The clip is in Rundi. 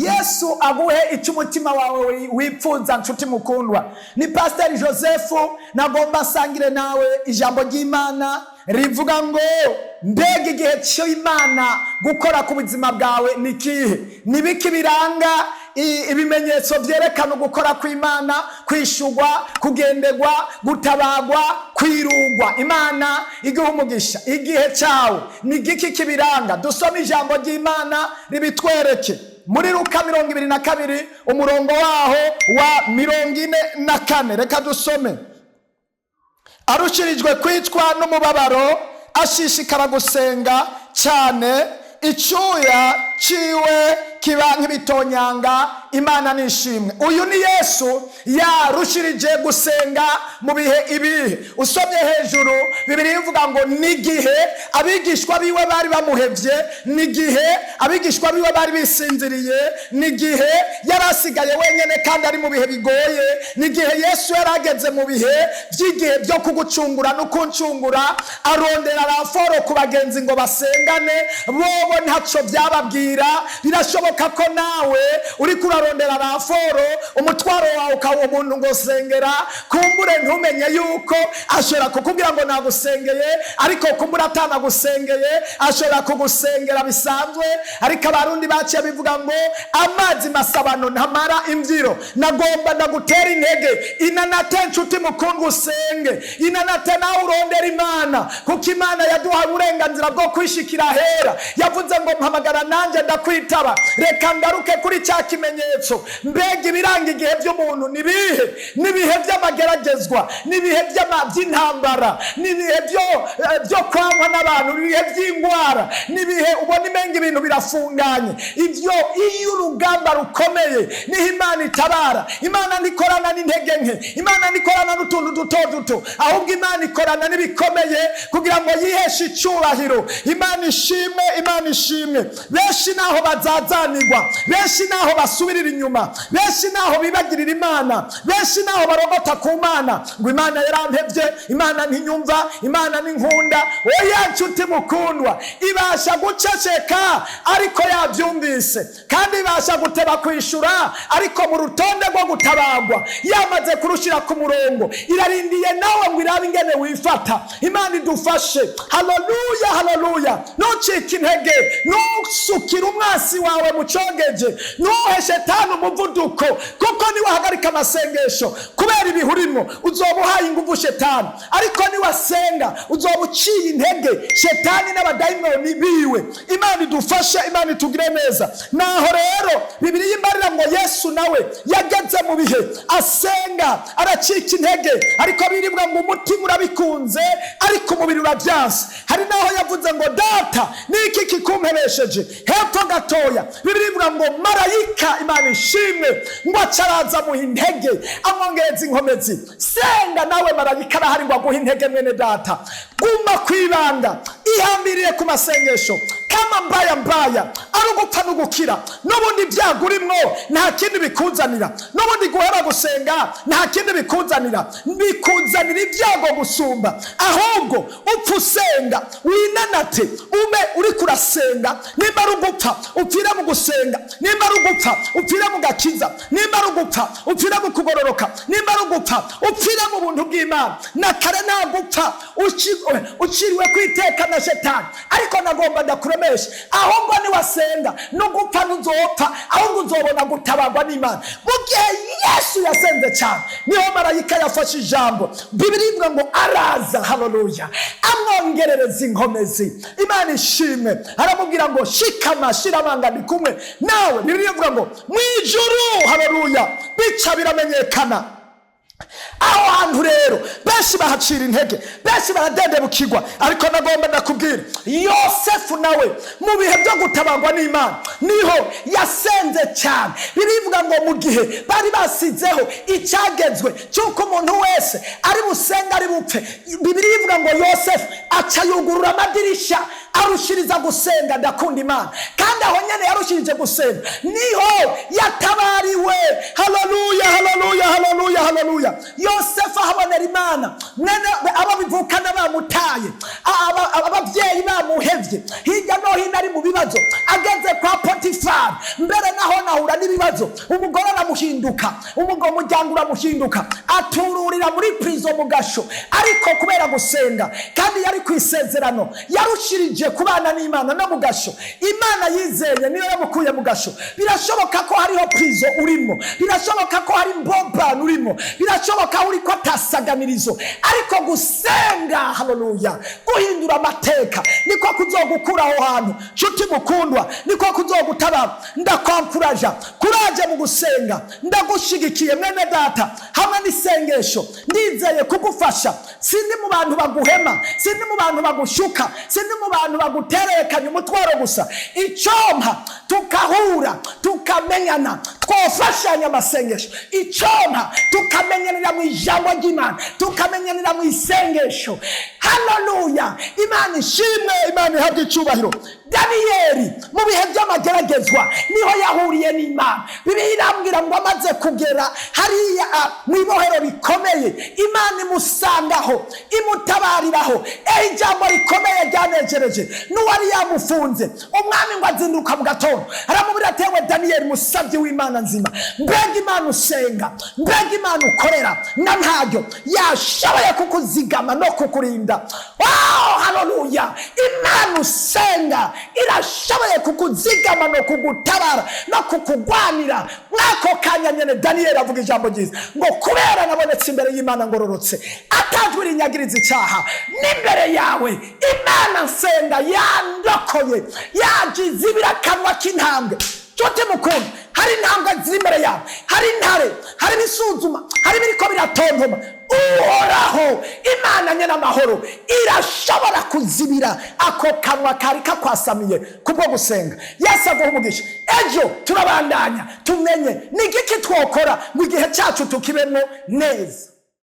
Yesu aguhe icyo umutima wawe wipfuza. Nshuti mukundwa, ni Pasiteri Joseph, nagomba asangire nawe ijambo ry'Imana rivuga ngo: mbega igihe cy'Imana gukora ku buzima bwawe ni kihe? Ni biki biranga ibimenyetso byerekana ugukora kw'Imana, kwishugwa, kugendegwa, gutabagwa, kwirugwa? Imana iguha umugisha. Igihe cyawe ni giki kibiranga? Dusome ijambo ry'Imana ribitwereke muri Luka 22, umurongo waho wa 44. Reka dusome. Arushirijwe kwicwa n'umubabaro, ashishikara gusenga cyane, icyuya ciwe kiba nk'ibitonyanga. Imana nishimwe. Uyu ni Yesu yarushirije gusenga mu bihe ibihe? Usomye hejuru, Bibiliya ivuga ngo n'igihe abigishwa biwe bari bamuhevye, n'igihe abigishwa biwe bari bisinziriye, n'igihe yari asigaye wenyine kandi ari mu bihe bigoye, n'igihe Yesu yari ageze mu bihe by'igihe byo kugucungura no kuncungura, arondera renfort ku bagenzi ngo basengane, bobo ntaco byababwira. Birashoboka ko nawe uri kurarondera renfort, umutwaro wawe ukawuha umuntu ngo sengera, kumbure ntumenye yuko ashobora kukubwira ngo nagusengeye, ariko kumbure atanagusengeye, ashobora kugusengera bisanzwe. Ariko Abarundi baciye bivuga ngo amazi masabano ntamara imbyiro. Nagomba ndagutera intege, inanate nshuti mukundwa, usenge, inanate nawe urondera Imana, kuko Imana yaduhaye uburenganzira bwo kwishikira ahera. Yavuze ngo mpamagara nanjye ndakwitaba. Reka ngaruke kuri cya kimenyetso. Mbega ibiranga igihe by'umuntu ni bihe? Ni ibihe by'amageragezwa, ni ibihe by'intambara, ni ibihe byo kwangwa n'abantu, ni ibihe by'indwara, ni ibihe ubona imenga ibintu birafunganye. Ibyo iyo urugamba rukomeye niho Imana itabara. Imana ntikorana n'intege nke, Imana ntikorana n'utuntu duto duto, ahubwo Imana ikorana n'ibikomeye kugira ngo yiheshe icyubahiro. Imana ishimwe, Imana ishimwe. Benshi naho bazazanirwa, benshi naho basubirira inyuma, benshi naho bibagirira Imana, benshi naho barogota ku Mana ngo Imana yarampevye, Imana ntinyumva, Imana ntinkunda. Oya nshuti mukundwa, ibasha guceceka ariko yabyumvise, kandi ibasha guteba kwishura, ariko mu rutonde rwo gutabagwa yamaze kurushyira ku murongo, irarindiye nawe ngo irabe ingene wifata. Imana idufashe. Haleluya, haleluya. Ntucike intege, ntusukire umwasi wawe mu cogeje, ntuhe shetani umuvuduko, kuko niwahagarika amasengesho kubera ibihe urimo, uzoba uhaye ingufu shetani, ariko niwasenga uzoba uciye intege shetani n'abadayimoni biwe. Imana idufashe, Imana itugire neza. Naho rero Bibiliya imbarira ngo Yesu nawe yageze mu bihe asenga aracika intege, ariko biribwa ngo umutima urabikunze ariko umubiri urabyanse. Hari naho yavuze ngo data, niki kikumpebesheje? Hepfo gatoya Bibiliya ivuga ngo marayika, Imana ishimwe, ngo acaraza amuha intege, amwongereza inkomezi. Senga nawe, marayika arahari ngo aguhe intege. Mwene data, guma kwibanda, ihambiriye ku masengesho. Kama mbaya mbaya, ari ugupfa n'ugukira, n'ubundi ibyago urimwo nta kindi bikuzanira, n'ubundi guhera gusenga nta kindi bikuzanira, bikuzanira ibyago gusumba. Ahubwo upfa usenga, winanate, ube uri kurasenga. Nimba ari ugupfa, upfire mu gusenga. Nimba ari ugupfa, upfire mu gakiza. Nimba ari ugupfa, upfire mu kugororoka. Nimba ari ugupfa, upfire mu buntu bw'Imana. Na kare nta gupfa uciriwe kwiteka na shetani, ariko nagomba ndakuremesha, ahubwo niwasenga no gupfa ntuzopfa, ahubwo uzobona gutabagwa n'Imana. Mu gihe Yesu yasenze cyane, niho marayika yafashe ijambo. Bibiliya ivuga ngo araza, haleluya, amwongerereza inkomezi. Imana ishimwe. Aramubwira ngo shikama, shira amanga, ndi kumwe nawe. Bibiliya ivuga ngo mu ijuru, haleluya, bica biramenyekana. Aho hantu rero benshi bahacira intege, benshi baradendebukirwa, ariko nagomba ndakubwira, Yosefu nawe mu bihe byo gutabangwa n'Imana niho yasenze cyane. Birivuga ngo mu gihe bari basizeho icyagezwe cy'uko umuntu wese ari busenga ari bupfe, Bibiliya ivuga ngo Yosefu aca yugurura amadirisha, arushiriza gusenga. Ndakunda Imana. Kandi aho nyene yarushirije gusenga niho yatabariwe. Haleluya, haleluya, haleluya, haleluya. Yosefu ahabonera Imana. Mwene abo bivukana bamutaye, ababyeyi bamuhevye, hirya no hino ari mu bibazo, ageze kwa Potifari mbere naho Ahura n'ibibazo, umugore aramuhinduka, umuryango uramuhinduka, atururira muri prison mu gasho. Ariko kubera gusenga, kandi yari ku isezerano, yarushirije kubana n'Imana no mu gasho. Imana yizeye niyo yamukuye mu gasho. Birashoboka ko hariho prison urimo, birashoboka ko hari mbobani urimo, birashoboka ko uri ko atasaganirizo, ariko gusenga, haleluya, guhindura amateka niko kuzogukura aho hantu. Nshuti mukundwa, niko kuzogutabara. Ndakwankuraja kuraje mu gusenga, ndagushigikiye mwene data hamwe n'isengesho. Ndizeye kugufasha. Sindi mu bantu baguhema, sindi mu bantu bagushuka, sindi mu bantu baguterekanya umutwaro gusa. Icompa tukahura, tukamenyana, twofashanya amasengesho. Icompa tukamenyanira mu ijambo ry'Imana, tukamenyanira mu isengesho. Haleluya, Imana ishimwe, Imana ihabwe icyubahiro. Daniyeli mu bihe by'amageragezwa niho yahuriye n'Imana. Bibiliya irambwira ngo amaze kugera hariya mu ibohero rikomeye, Imana imusangaho, imutabariraho. Ijambo rikomeye ryanejereje n'uwari yamufunze umwami, ngo azinduka mu gatondo aramubwira ati: "Ewe Daniyeli, musabyi w'Imana nzima, mbega Imana usenga, mbega Imana ukorera, na ntaryo yashoboye kukuzigama no kukurinda!" Wow, haleluya! Imana usenga irashoboye kukuzigama no kugutabara no kukugwanira. Mwako kanya nyene Daniyeli avuga ijambo ryiza ngo: "Kubera nabonetse imbere y'Imana ngororotse, atajwi rinyagiriza icyaha, n'imbere yawe Imana nsenga yandokoye, yagizibira akanwa k'intambwe." Nshuti mukunda, hari intambwe ziri imbere yawe, hari intare, hari ibisuzuma, hari ibiriko biratontoma. Uhoraho Imana nyene amahoro irashobora kuzibira ako kanwa kari kakwasamiye kubwo gusenga. Yesu aguha umugisha. Ejo turabandanya tumenye ni igiki twokora ngo igihe cyacu tukibemwo neza.